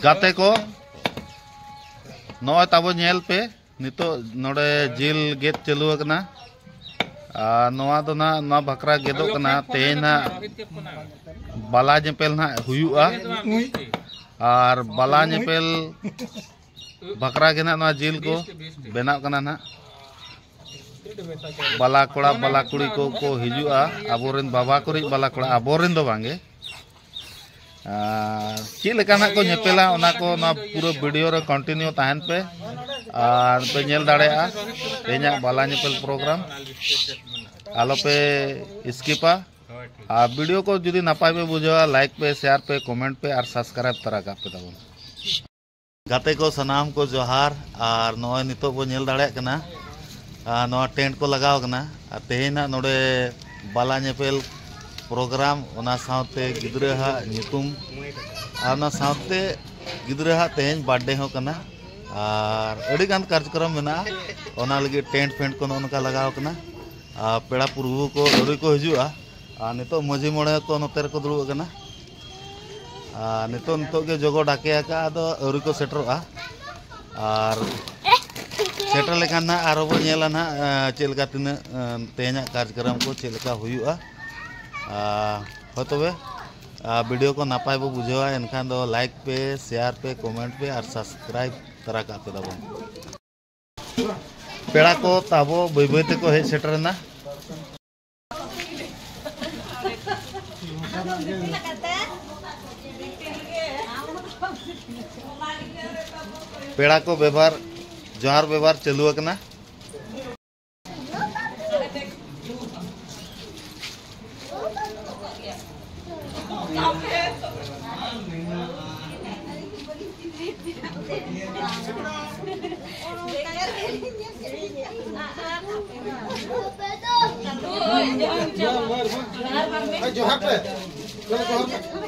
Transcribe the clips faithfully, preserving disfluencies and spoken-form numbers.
ᱜᱟᱛᱮ ᱠᱚ, ᱱᱚᱜᱼᱚᱭ ᱛᱟᱵᱚ ᱧᱮᱞ ᱯᱮ, ᱱᱤᱛᱚᱜ ᱱᱚᱰᱮ ᱡᱤᱞ ᱜᱮᱫ ᱪᱟᱹᱞᱩ ᱟᱠᱟᱱᱟ᱾ ᱟᱨ ᱱᱚᱣᱟ ᱫᱚ ᱱᱟᱜ, ᱱᱚᱣᱟ ᱵᱟᱠᱷᱨᱟ ᱜᱮᱫᱚᱜ ᱠᱟᱱᱟ᱾ ᱛᱮᱦᱮᱧ ᱱᱟᱜ ᱵᱟᱞᱟ ᱧᱮᱯᱮᱞ ᱱᱟᱜ ᱦᱩᱭᱩᱜᱼᱟ᱾ ᱟᱨ ᱵᱟᱞᱟ ᱧᱮᱯᱮᱞ ᱵᱟᱠᱷᱨᱟ ᱜᱮ ᱱᱟᱜ ᱱᱚᱣᱟ ᱡᱤᱞ ᱠᱚ ᱵᱮᱱᱟᱣ ᱠᱟᱱᱟ ᱱᱟᱜ᱾ ᱵᱟᱞᱟ ᱠᱚᱲᱟ, ᱵᱟᱞᱟ ᱠᱩᱲᱤ ᱠᱚ ᱠᱚ ᱦᱤᱡᱩᱜᱼᱟ, ᱟᱵᱚᱨᱮᱱ ᱵᱟᱵᱟ ᱠᱚᱨᱮᱱ ᱵᱟᱞᱟ ᱠᱚᱲᱟ, ᱟᱵᱚᱨᱮᱱ ᱫᱚ ᱵᱟᱝᱜᱮ᱾ ᱟᱨ ᱪᱮᱫ ᱞᱮᱠᱟ ᱱᱟᱜ ᱠᱚ ᱧᱮᱯᱮᱞᱟ, ᱚᱱᱟ ᱠᱚ ᱱᱚᱣᱟ ᱯᱩᱨᱟᱹ ᱵᱷᱤᱰᱤᱭᱳ ᱨᱮ ᱠᱚᱱᱴᱤᱱᱤᱭᱩ ᱛᱟᱦᱮᱱ ᱯᱮ, ᱟᱨ ᱯᱮ ᱧᱮᱞ ᱫᱟᱲᱮᱭᱟᱜᱼᱟ ᱛᱮᱦᱮᱧᱟᱜ ᱵᱟᱞᱟ ᱧᱮᱯᱮᱞ ᱯᱨᱳᱜᱨᱟᱢ᱾ ᱟᱞᱚᱯᱮ ᱥᱠᱤᱯᱟ᱾ ᱟᱨ ᱵᱷᱤᱰᱤᱭᱳ ᱠᱚ ᱡᱩᱫᱤ ᱱᱟᱯᱟᱭ ᱯᱮ ᱵᱩᱡᱷᱟᱹᱣᱟ, ᱞᱟᱭᱤᱠ ᱯᱮ, ᱥᱮᱭᱟᱨ ᱯᱮ, ᱠᱚᱢᱮᱱᱴ ᱯᱮ ᱟᱨ ᱥᱟᱵᱥᱠᱨᱟᱭᱤᱵ ᱛᱚᱨᱟ ᱠᱟᱜ ᱯᱮ ᱛᱟᱵᱚᱱ᱾ ᱜᱟᱛᱮ ᱠᱚ ᱥᱟᱱᱟᱢ ᱠᱚ ᱡᱚᱦᱟᱨ᱾ ᱟᱨ ᱱᱚᱜᱼᱚᱭ ᱱᱤᱛᱚᱜ ᱵᱚ ᱧᱮᱞ ᱫᱟᱲᱮᱭᱟᱜ ᱠᱟᱱᱟ, ᱟᱨ ᱱᱚᱣᱟ ᱴᱮᱱᱴ ᱠᱚ ᱞᱟᱜᱟᱣ ᱠᱟᱱᱟ᱾ ᱟᱨ ᱛᱮᱦᱮᱧ ᱱᱟᱜ ᱱᱚᱰᱮ ᱵᱟᱞᱟ ᱧᱮᱯᱮᱞ ᱯᱨᱳᱜᱨᱟᱢ, ᱚᱱᱟ ᱥᱟᱶᱛᱮ ᱜᱤᱫᱽᱨᱟᱹ ᱦᱟᱜ ᱧᱩᱛᱩᱢ, ᱟᱨ ᱚᱱᱟ ᱥᱟᱶᱛᱮ ᱜᱤᱫᱽᱨᱟᱹ ᱦᱟᱜ ᱛᱮᱦᱮᱧ ᱵᱟᱨᱛᱷᱰᱮ ᱦᱚᱸ ᱠᱟᱱᱟ᱾ ᱟᱨ ᱟᱹᱰᱤ ᱜᱟᱱ ᱠᱟᱨᱡᱚᱠᱨᱚᱢ ᱢᱮᱱᱟᱜᱼᱟ, ᱚᱱᱟ ᱞᱟᱹᱜᱤᱫ ᱴᱮᱱᱴ ᱯᱷᱮᱱᱴ ᱠᱚ ᱱᱚᱜᱼᱚ ᱱᱚᱝᱠᱟ ᱞᱟᱜᱟᱣ ᱠᱟᱱᱟ᱾ ᱟᱨ ᱯᱮᱲᱟ ᱯᱨᱚᱵᱷᱩ ᱠᱚ ᱟᱹᱣᱨᱤ ᱠᱚ ᱦᱤᱡᱩᱜᱼᱟ᱾ ᱟᱨ ᱱᱤᱛᱚᱜ ᱢᱟᱹᱡᱷᱤ ᱢᱚᱬᱮ ᱠᱚ ᱱᱚᱛᱮ ᱨᱮᱠᱚ ᱫᱩᱲᱩᱵ ᱟᱠᱟᱱᱟ᱾ ᱟᱨ ᱱᱤᱛᱚᱜ, ᱱᱤᱛᱚᱜ ᱜᱮ ᱡᱚᱜᱚ ᱰᱟᱠᱮ ᱟᱠᱟᱫᱼᱟ, ᱟᱫᱚ ᱟᱹᱣᱨᱤ ᱠᱚ ᱥᱮᱴᱮᱨᱚᱜᱼᱟ᱾ ᱟᱨ ᱥᱮᱴᱮᱨ ᱞᱮᱠᱷᱟᱱ ᱱᱟᱦᱟᱜ ᱟᱨᱦᱚᱸ ᱵᱚ ᱧᱮᱞᱟ ᱱᱟᱦᱟᱜ, ᱟᱸ, ᱪᱮᱫ ᱞᱮᱠᱟ ᱛᱤᱱᱟᱹᱜ, ᱟᱸ, ᱛᱮᱦᱮᱧᱟᱜ ᱠᱟᱨᱡᱚᱠᱨᱚᱢ ᱠᱚ ᱪᱮᱫ ᱞᱮᱠᱟ ᱦᱩᱭᱩᱜᱼᱟ᱾ ᱟᱨ ᱦᱳᱭ ᱛᱚᱵᱮ, ᱟᱨ ᱵᱷᱤᱰᱤᱭᱳ ᱠᱚ ᱱᱟᱯᱟᱭ ᱵᱚ ᱵᱩᱡᱷᱟᱹᱣᱟ, ᱮᱱᱠᱷᱟᱱ ᱫᱚ ᱞᱟᱭᱤᱠ ᱯᱮ, ᱥᱮᱭᱟᱨ ᱯᱮ, ᱠᱚᱢᱮᱱᱴ ᱯᱮ ᱟᱨ ᱥᱟᱵᱥᱠᱨᱟᱭᱤᱵ ᱛᱚᱨᱟ ᱠᱟᱜ ᱯᱮ ᱛᱟᱵᱚᱱ᱾ ᱯᱮᱲᱟ ᱠᱚ ᱛᱟᱵᱚ ᱵᱟᱹᱭ ᱵᱟᱹᱭ ᱛᱮᱠᱚ ᱦᱮᱡ ᱥᱮᱴᱮᱨᱮᱱᱟ᱾ ᱯᱮᱲᱟ ᱠᱚ ᱵᱮᱵᱷᱟᱨ, ᱡᱚᱦᱟᱨ ᱵᱮᱵᱷᱟᱨ ᱪᱟᱹᱞᱩ ᱟᱠᱟᱱᱟ᱾ ᱡᱚᱦᱟᱨ ᱯᱮ᱾ ᱪᱚᱞᱚ, ᱡᱚᱦᱟᱨ ᱯᱮ᱾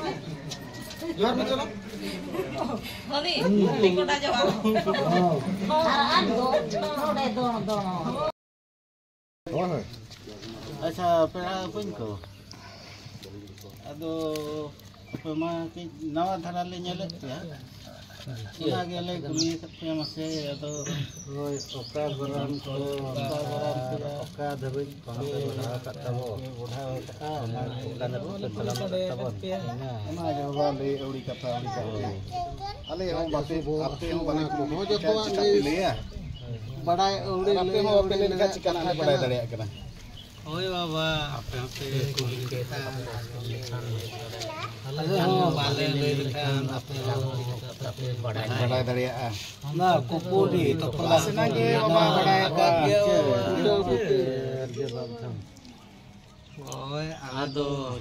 ᱡᱚᱦᱟᱨ ᱢᱮ, ᱪᱚᱞᱚ᱾ ᱟᱨ ᱟᱢ ᱫᱚ ᱱᱚᱰᱮ ᱫᱚ, ᱫᱚ᱾ ᱦᱳᱭ, ᱦᱳᱭ᱾ ᱟᱪᱪᱷᱟ, ᱯᱮᱲᱟ ᱵᱚᱠᱚᱧ ᱠᱚ, ᱟᱫᱚ ᱟᱯᱮ ᱢᱟ ᱠᱟᱹᱡ ᱱᱟᱣᱟ ᱫᱷᱟᱨᱟ ᱞᱮ ᱧᱮᱞᱮᱫ ᱯᱮᱭᱟ, ᱚᱱᱟ ᱜᱮᱞᱮ ᱠᱩᱞᱤᱭᱮᱫ ᱯᱮᱭᱟ ᱢᱟᱥᱮ, ᱟᱫᱚ ᱦᱳᱭ, ᱚᱠᱟ ᱜᱚᱨᱟᱢ ᱠᱷᱚᱱ ᱚᱠᱟ ᱜᱚᱨᱟᱢ ᱠᱷᱚᱱ ᱚᱠᱟ ᱫᱷᱟᱹᱵᱤᱡ ᱵᱟᱝ ᱯᱮ ᱵᱟᱲᱦᱟᱣ ᱟᱠᱟᱫ ᱛᱟᱵᱚ? ᱯᱮ ᱵᱟᱲᱦᱟᱣ ᱟᱠᱟᱫᱼᱟ, ᱚᱱᱟ ᱚᱱᱟ ᱜᱮ ᱛᱟᱲᱟᱢ ᱟᱠᱟᱫ ᱛᱟᱵᱚᱱ᱾ ᱚᱱᱟ ᱜᱮ ᱵᱟᱵᱟ ᱞᱟᱹᱭ ᱟᱹᱣᱲᱤ ᱠᱟᱛᱷᱟ, ᱟᱹᱣᱲᱤ ᱠᱟᱛᱷᱟ᱾ ᱟᱞᱮ ᱦᱚᱸ ᱵᱟᱯᱮ, ᱟᱯᱮ ᱦᱚᱸ ᱵᱟᱞᱮ ᱠᱩᱞᱤ ᱦᱚᱸ ᱡᱚᱛᱚᱣᱟᱜ ᱪᱮᱫᱟᱜ ᱯᱮ ᱞᱟᱹᱭᱟ? ᱵᱟᱲᱟᱭ ᱟᱹᱣᱲᱤ ᱟᱨ ᱟᱯᱮ ᱞᱟᱹᱭ ᱦᱚᱸ ᱵᱟᱯᱮ ᱟᱹᱣᱲᱤ ᱞᱟᱹᱭ ᱞᱮᱠᱷᱟᱱ ᱞᱮᱠᱟᱱ ᱪᱤᱠᱟᱹ ᱠᱟᱛᱷᱟ ᱟᱞᱮ ᱵᱟᱲᱟᱭ ᱠᱟᱱᱟ᱾ ᱫᱟᱲᱮᱭᱟᱜ ᱠᱟᱱᱟ? ᱦᱳᱭ ᱵᱟᱵᱟ, ᱟᱯᱮ ᱦᱚᱸᱯᱮ ᱠᱩᱞᱤ ᱠᱮᱫ ᱠᱷᱟᱱ᱾ ᱟᱞᱮ ᱦᱚᱸ ᱵᱟᱞᱮ ᱞᱟᱹᱭ ᱞᱮᱠᱷᱟᱱ ᱟᱯᱮ ᱦᱚᱸ ᱵᱟᱲᱟᱭ ᱫᱟᱲᱮᱭᱟᱜᱼᱟ᱾ ᱚᱱᱟ ᱠᱩᱯᱩᱨᱤ ᱛᱚᱯᱞᱟ ᱥᱮᱱᱟᱜ ᱜᱮ ᱵᱟᱵᱟ ᱵᱟᱲᱟᱭ ᱟᱠᱟᱫ ᱜᱮᱭᱟ᱾ ᱦᱳᱭ, ᱟᱫᱚ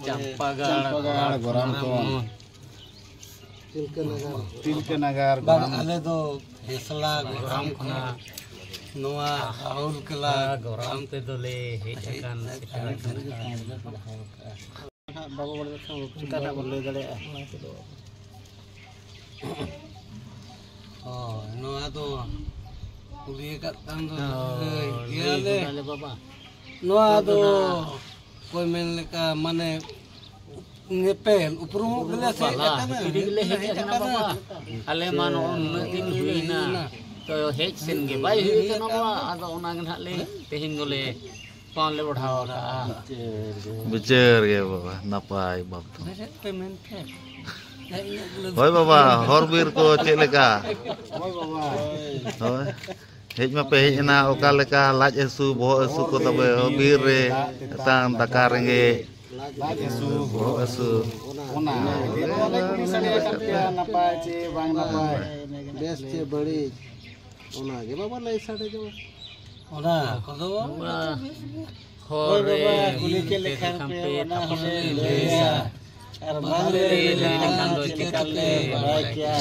ᱪᱟᱢᱯᱟᱜᱟᱲ, ᱪᱟᱢᱯᱟᱜᱟᱲ, ᱜᱚᱨᱟᱢ ᱠᱷᱚᱱ᱾ ᱛᱤᱞᱠᱟᱹ ᱱᱟᱜᱟᱨ᱾ ᱛᱤᱞᱠᱟᱹ ᱱᱟᱜᱟᱨ, ᱵᱟᱝ, ᱜᱚᱨᱟᱢ᱾ ᱟᱞᱮ ᱫᱚ ᱦᱮᱥᱞᱟ ᱜᱚᱨᱟᱢ ᱠᱷᱚᱱᱟᱜ ᱱᱚᱣᱟ ᱨᱟᱦᱩᱞ ᱠᱮᱞᱟ ᱜᱚᱨᱟᱢ ᱛᱮᱫᱚ ᱞᱮ ᱦᱮᱡ ᱟᱠᱟᱱ ᱥᱮᱴᱮᱨ ᱟᱠᱟᱱᱟ᱾ ᱦᱟᱸᱜ ᱵᱟᱵᱚ ᱵᱟᱲᱟᱭ ᱞᱮᱠᱷᱟᱱ ᱪᱤᱠᱟᱹ ᱱᱟᱜ ᱵᱚᱱ ᱞᱟᱹᱭ ᱫᱟᱲᱮᱭᱟᱜᱼᱟ? ᱦᱳᱭ, ᱱᱚᱣᱟ ᱫᱚ ᱠᱩᱞᱤ ᱟᱠᱟᱫ ᱠᱷᱟᱱ ᱫᱚ ᱦᱳᱭ, ᱞᱟᱹᱭ ᱜᱮᱭᱟᱞᱮ᱾ ᱱᱚᱣᱟ ᱫᱚ ᱚᱠᱚᱭ ᱢᱮᱱ ᱞᱮᱠᱟ, ᱢᱟᱱᱮ, ᱧᱮᱯᱮᱞ ᱩᱯᱨᱩᱢᱚᱜ ᱜᱮᱞᱮ ᱥᱮ ᱵᱟᱞᱟ, ᱦᱮᱡ ᱟᱠᱟᱱᱟ᱾ ᱦᱤᱨᱤ ᱜᱮᱞᱮ ᱦᱮᱡ ᱟᱠᱟᱱᱟ ᱵᱟᱵᱟ᱾ ᱟᱞᱮ ᱢᱟ ᱱᱚᱜᱼᱚ ᱱᱩᱱᱟᱹᱜ ᱫᱤᱱ ᱦᱩᱭᱱᱟ᱾ ᱦᱩᱭᱱᱟ᱾ ᱛᱚ ᱦᱮᱡ ᱥᱮᱱ ᱜᱮ ᱵᱟᱭ ᱦᱩᱭ ᱟᱠᱟᱱᱟ ᱵᱟᱵᱟ᱾ ᱟᱫᱚ ᱚᱱᱟ ᱜᱮ ᱱᱟᱦᱟᱜ ᱞᱮ ᱛᱮᱦᱮᱧ ᱫᱚᱞᱮ ᱯᱟᱣ ᱞᱮ ᱵᱟᱲᱦᱟᱣ ᱟᱠᱟᱜᱼᱟ᱾ ᱵᱤᱪᱟᱹᱨ ᱜᱮ ᱵᱟᱵᱟ, ᱱᱟᱯᱟᱭ ᱵᱟᱯ᱾ ᱪᱮᱫ ᱯᱮ ᱢᱮᱱ ᱠᱮᱫ? ᱦᱳᱭ ᱵᱟᱵᱟ, ᱦᱚᱨ ᱵᱤᱨ ᱠᱚ ᱪᱮᱫ ᱞᱮᱠᱟ? ᱦᱳᱭ ᱵᱟᱵᱟ᱾ ᱦᱳᱭ᱾ ᱦᱮᱡ ᱢᱟᱯᱮ ᱦᱮᱡ ᱮᱱᱟ, ᱚᱠᱟ ᱞᱮᱠᱟ ᱞᱟᱡ ᱦᱟᱹᱥᱩ, ᱵᱚᱦᱚᱜ ᱦᱟᱹᱥᱩ ᱠᱚ ᱛᱟᱯᱮ, ᱵᱤᱨ ᱨᱮ ᱛᱮᱛᱟᱝ, ᱫᱟᱠᱟ ᱨᱮᱸᱜᱮᱡ, ᱞᱟᱡ ᱦᱟᱹᱥᱩ, ᱵᱚᱦᱚᱜ ᱦᱟᱹᱥᱩ? ᱚᱱᱟ ᱜᱮ ᱱᱚᱣᱟ ᱞᱮ ᱠᱩᱞᱤ ᱥᱟᱰᱮ ᱟᱠᱟᱫ ᱯᱮᱭᱟ, ᱱᱟᱯᱟᱭ ᱪᱮ ᱵᱟᱝ ᱱᱟᱯᱟᱭ? ᱵᱮᱥ ᱪᱮ ᱵᱟᱹᱲᱤᱡ, ᱚᱱᱟ ᱜᱮ ᱵᱟᱵᱟ ᱞᱟᱹᱭ ᱥᱟᱰᱮ ᱡᱚᱝᱟ᱾ ᱚᱱᱟ ᱠᱚᱫᱚ ᱵᱟᱵᱟ, ᱦᱳᱭ ᱦᱚᱨ ᱨᱮ ᱵᱟᱵᱟ, ᱠᱩᱞᱤ ᱵᱤᱨ ᱠᱮᱫ ᱛᱮ ᱞᱮᱠᱷᱟᱱ ᱥᱟᱠᱟᱢ ᱯᱮ ᱛᱮ ᱚᱱᱟ ᱛᱟᱯᱟᱢ ᱦᱚᱸᱞᱮ ᱞᱮ ᱞᱟᱹᱭᱟ᱾ ᱞᱟᱹᱭᱟ᱾ ᱟᱨ ᱵᱟᱝ ᱞᱮ ᱞᱟᱹᱭ ᱞᱮᱠᱷᱟᱱ ᱫᱚ ᱪᱤᱠᱟᱹ ᱛᱮᱯᱮ ᱵᱟᱲᱟᱭ ᱠᱮᱭᱟ?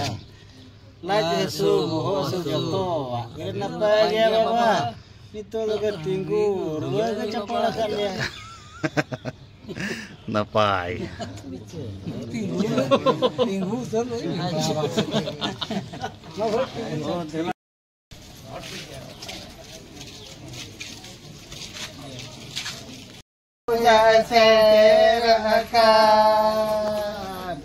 ᱞᱟᱡ ᱦᱟᱹᱥᱩ, ᱵᱚᱦᱚᱜ ᱦᱟᱹᱥᱩ, ᱡᱚᱛᱚᱣᱟᱜ ᱜᱮ ᱱᱟᱯᱟᱭ ᱜᱮᱭᱟ ᱵᱟᱵᱟ᱾ ᱱᱤᱛᱚᱜ ᱫᱚ ᱛᱤᱸᱜᱩ ᱨᱩᱣᱟᱹ ᱜᱮ ᱪᱟᱯᱟᱲ ᱟᱠᱟᱫ ᱞᱮᱭᱟ᱾ ᱱᱟᱯᱟᱭ᱾ ᱛᱤᱸᱜᱩ, ᱛᱤᱸᱜᱩ ᱩᱛᱟᱹᱨ ᱞᱮ᱾ ᱥᱮᱴᱮᱨ ᱟᱠᱟᱱ᱾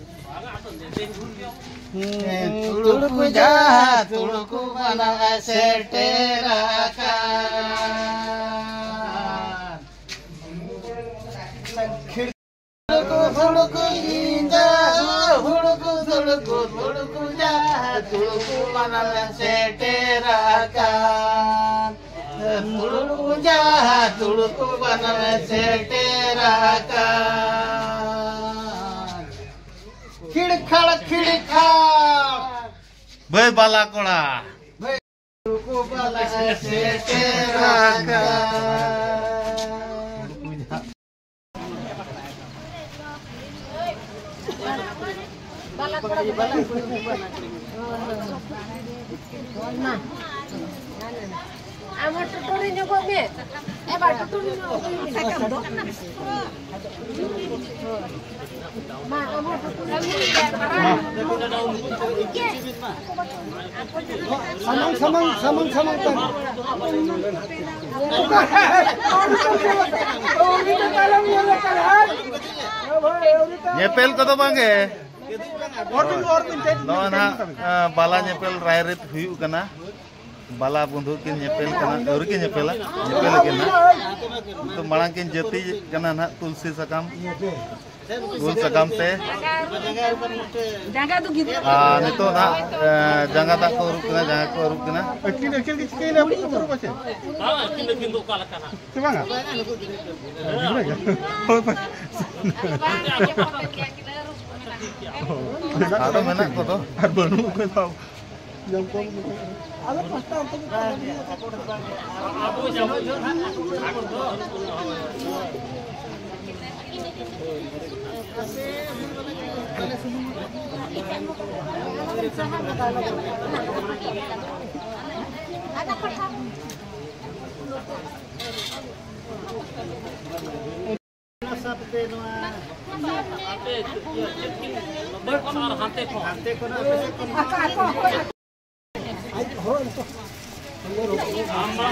ᱛᱩᱲᱩᱠ ᱡᱟ ᱛᱩᱲᱩᱠ ᱵᱟᱱᱟᱢ ᱥᱮᱴᱮᱨ ᱟᱠᱟᱱ᱾ ᱦᱩᱲᱩᱠ ᱦᱩᱲᱩᱠ ᱤᱧ ᱫᱚ, ᱦᱩᱲᱩᱠ ᱦᱩᱲᱩᱠ ᱦᱩᱲᱩᱠ ᱡᱟ ᱛᱩᱲᱩᱠ ᱵᱟᱱᱟᱢ ᱥᱮᱴᱮᱨ ᱟᱠᱟᱱ᱾ ᱛᱩᱲᱩᱠ ᱡᱟ ᱛᱩᱲᱩᱠ ᱵᱟᱱᱟᱢ ᱥᱮᱴᱮᱨ ᱟᱠᱟᱱ᱾ ᱠᱷᱤᱲ ᱠᱷᱟᱲ ᱠᱷᱤᱲ ᱠᱷᱟᱲ᱾ ᱵᱷᱟᱹᱭ ᱵᱟᱞᱟ ᱠᱚᱲᱟ᱾ ᱵᱷᱟᱹᱭ ᱛᱩᱲᱩᱠ ᱵᱟᱱᱟᱢ ᱥᱮᱴᱮᱨ ᱟᱠᱟᱱ᱾ ᱟᱢ ᱦᱚᱸ ᱴᱩᱴᱩᱨᱤ ᱧᱚᱜᱚᱜ ᱢᱮ᱾ ᱮ ᱵᱟ, ᱴᱩᱴᱩᱨᱤ ᱧᱚᱜᱚᱜ ᱢᱮ᱾ ᱢᱟ, ᱟᱢ ᱦᱚᱸ ᱴᱩᱴᱩᱨᱤ ᱧᱚᱜᱚᱜ ᱢᱮ᱾ ᱥᱟᱢᱟᱝ, ᱥᱟᱢᱟᱝ, ᱥᱟᱢᱟᱝ, ᱥᱟᱢᱟᱝ ᱛᱟᱢ᱾ ᱧᱮᱯᱮᱞ ᱠᱚᱫᱚ ᱵᱟᱝᱜᱮ᱾ ᱱᱚᱣᱟ ᱱᱟᱦᱟᱜ, ᱟ, ᱵᱟᱞᱟ ᱧᱮᱯᱮᱞ ᱨᱟᱭᱨᱤᱛ ᱦᱩᱭᱩᱜ ᱠᱟᱱᱟ᱾ ᱵᱟᱞᱟ ᱵᱚᱱᱫᱷᱩ ᱠᱤᱱ ᱧᱮᱯᱮᱞ ᱠᱟᱱᱟ, ᱟᱹᱣᱨᱤ ᱠᱤᱱ ᱧᱮᱯᱮᱞᱟ, ᱧᱮᱯᱮᱞ ᱟᱹᱠᱤᱱ ᱱᱟᱦᱟᱜ᱾ ᱱᱤᱛᱚᱜ ᱢᱟᱲᱟᱝ ᱠᱤᱱ ᱡᱟᱹᱛᱤ ᱠᱟᱱᱟ ᱱᱟᱦᱟᱜ ᱛᱩᱞᱥᱤ ᱥᱟᱠᱟᱢ᱾ ᱩᱞ ᱥᱟᱠᱟᱢ ᱛᱮ᱾ ᱡᱟᱸᱜᱟ ᱫᱚ ᱜᱤᱫᱽᱨᱟᱹ᱾ ᱟᱨ ᱱᱤᱛᱚᱜ ᱱᱟᱜ, ᱮ, ᱡᱟᱸᱜᱟ ᱫᱟᱜ ᱠᱚ ᱟᱹᱨᱩᱵ ᱠᱤᱱᱟ, ᱡᱟᱸᱜᱟ ᱠᱚ ᱟᱹᱨᱩᱵ ᱠᱤᱱᱟ᱾ ᱟᱹᱠᱤᱱ, ᱟᱹᱠᱤᱱ ᱜᱮ ᱪᱤᱠᱟᱹᱭᱮᱱᱟ? ᱟᱹᱠᱤᱱ ᱫᱚ ᱚᱠᱟ ᱞᱮᱠᱟᱱᱟ? ᱥᱮ ᱵᱟᱝᱟ? ᱜᱤᱫᱽᱨᱟᱹ ᱜᱮ? ᱦᱳᱭ, ᱦᱳᱭ᱾ ᱟᱫᱚ ᱢᱮᱱᱟᱜ ᱠᱚᱫᱚ᱾ ᱟᱨ ᱵᱟᱹᱱᱩᱜ ᱠᱚᱫᱚ᱾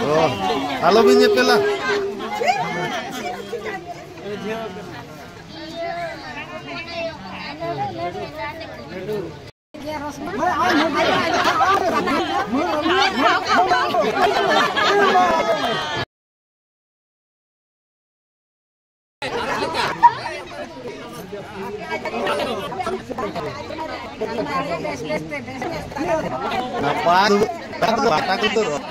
ᱚ, ᱟᱞᱚᱵᱤᱱ ᱧᱮᱯᱮᱞᱟ᱾ ᱱᱟᱯᱟᱭ ᱫᱩᱲᱩᱵ, ᱵᱟᱴᱟ ᱠᱚ ᱫᱩᱲᱩᱵ᱾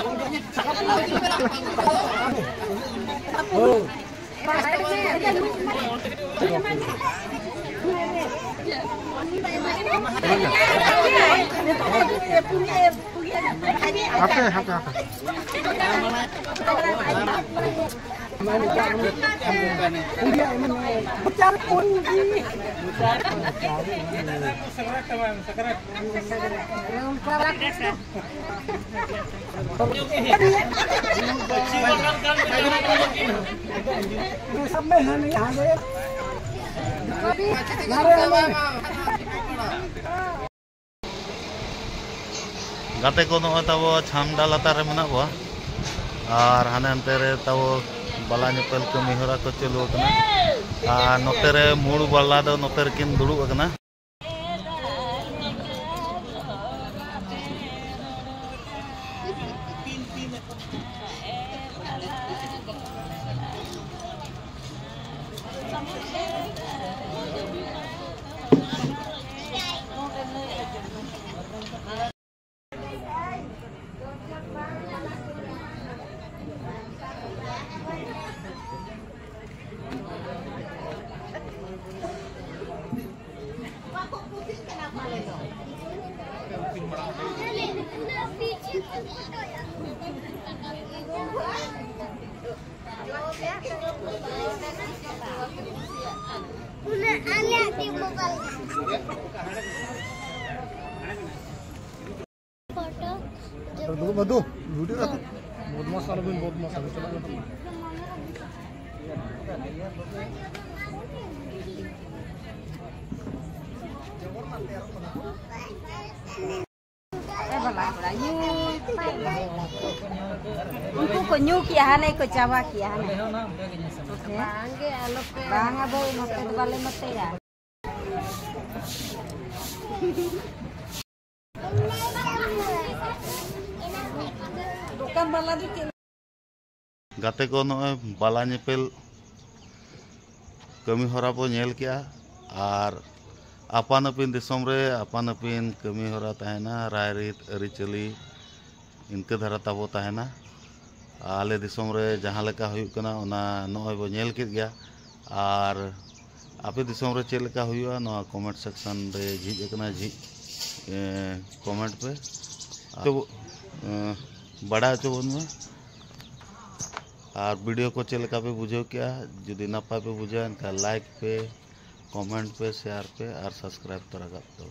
ᱦᱟᱯᱮ, ᱦᱟᱯᱮ, ᱦᱟᱯᱮ᱾ ᱜᱟᱛᱮ ᱠᱚ, ᱱᱚᱜᱼᱚᱭ ᱛᱟᱵᱚ ᱪᱷᱟᱢᱰᱟ ᱞᱟᱛᱟᱨ ᱨᱮ ᱢᱮᱱᱟᱜ ᱠᱚᱣᱟ, ᱟᱨ ᱦᱟᱱᱮ ᱦᱟᱱᱛᱮ ᱨᱮ ᱛᱟᱵᱚ ᱵᱟᱞᱟ ᱧᱮᱯᱮᱞ ᱠᱟᱹᱢᱤ ᱦᱚᱨᱟ ᱠᱚ ᱪᱟᱹᱞᱩ ᱟᱠᱟᱱᱟ, ᱟᱨ ᱱᱚᱛᱮ ᱨᱮ ᱢᱩᱲ ᱵᱟᱞᱟ ᱫᱚ ᱱᱚᱛᱮ ᱨᱮᱠᱤᱱ ᱫᱩᱲᱩᱵ ᱟᱠᱟᱱᱟ᱾ ᱫᱩᱲᱩᱵ ᱢᱟ ᱫᱩ, ᱵᱷᱤᱰᱤᱭᱳ ᱨᱮ ᱵᱚᱫᱢᱟᱥ ᱟᱞᱚᱵᱤᱱ ᱵᱚᱫᱢᱟᱥᱟ, ᱪᱟᱞᱟᱜ ᱢᱮ᱾ ᱩᱱᱠᱩ ᱠᱚ ᱧᱩ ᱠᱮᱜᱼᱟ, ᱦᱟᱱᱮ ᱠᱚ ᱪᱟᱵᱟ ᱠᱮᱜᱼᱟ, ᱦᱟᱱᱮ᱾ ᱵᱟᱝᱜᱮ, ᱟᱞᱚᱯᱮ᱾ ᱵᱟᱝᱟ ᱵᱟᱹᱭ, ᱱᱚᱛᱮ ᱫᱚ ᱵᱟᱞᱮ ᱱᱚᱛᱮᱭᱟ᱾ ᱫᱚᱠᱟᱱ ᱵᱟᱞᱟ ᱫᱚ ᱪᱮᱫ? ᱜᱟᱛᱮ ᱠᱚ, ᱱᱚᱜᱼᱚᱭ ᱵᱟᱞᱟ ᱧᱮᱯᱮᱞ ᱠᱟᱹᱢᱤ ᱦᱚᱨᱟ ᱵᱚ ᱧᱮᱞ ᱠᱮᱜᱼᱟ᱾ ᱟᱨ ᱟᱯᱟᱱ ᱟᱹᱯᱤᱱ ᱫᱤᱥᱚᱢ ᱨᱮ ᱟᱯᱟᱱ ᱟᱹᱯᱤᱱ ᱠᱟᱹᱢᱤ ᱦᱚᱨᱟ ᱛᱟᱦᱮᱱᱟ, ᱨᱟᱭᱨᱤᱛ, ᱟᱹᱨᱤᱪᱟᱹᱞᱤ, ᱤᱱᱠᱟᱹ ᱫᱷᱟᱨᱟ ᱛᱟᱵᱚ ᱛᱟᱦᱮᱱᱟ᱾ ᱟᱞᱮ ᱫᱤᱥᱚᱢ ᱨᱮ ᱡᱟᱦᱟᱸ ᱞᱮᱠᱟ ᱦᱩᱭᱩᱜ ᱠᱟᱱᱟ, ᱚᱱᱟ ᱱᱚᱜᱼᱚᱭ ᱵᱚ ᱧᱮᱞ ᱠᱮᱫ ᱜᱮᱭᱟ᱾ ᱟᱨ ᱟᱯᱮ ᱫᱤᱥᱚᱢ ᱨᱮ ᱪᱮᱫ ᱞᱮᱠᱟ ᱦᱩᱭᱩᱜᱼᱟ, ᱱᱚᱣᱟ ᱠᱚᱢᱮᱱᱴ ᱥᱮᱠᱥᱚᱱ ᱨᱮ ᱡᱷᱤᱡ ᱟᱠᱟᱱᱟ, ᱡᱷᱤᱡ, ᱮ, ᱠᱚᱢᱮᱱᱴ ᱯᱮ᱾ ᱟᱨ, ᱮ, ᱵᱟᱲᱟᱭ ᱦᱚᱪᱚ ᱵᱚᱱ ᱢᱮ᱾ ᱟᱨ ᱵᱷᱤᱰᱤᱭᱳ ᱠᱚ ᱪᱮᱫ ᱞᱮᱠᱟ ᱯᱮ ᱵᱩᱡᱷᱟᱹᱣ ᱠᱮᱜᱼᱟ? ᱡᱩᱫᱤ ᱱᱟᱯᱟᱭ ᱯᱮ ᱵᱩᱡᱷᱟᱹᱣᱟ, ᱮᱱᱠᱷᱟᱱ ᱞᱟᱭᱤᱠ ᱯᱮ, ᱠᱚᱢᱮᱱᱴ ᱯᱮ, ᱥᱮᱭᱟᱨ ᱯᱮ ᱟᱨ ᱥᱟᱵᱥᱠᱨᱟᱭᱤᱵ ᱛᱚᱨᱟ ᱠᱟᱜ ᱯᱮ᱾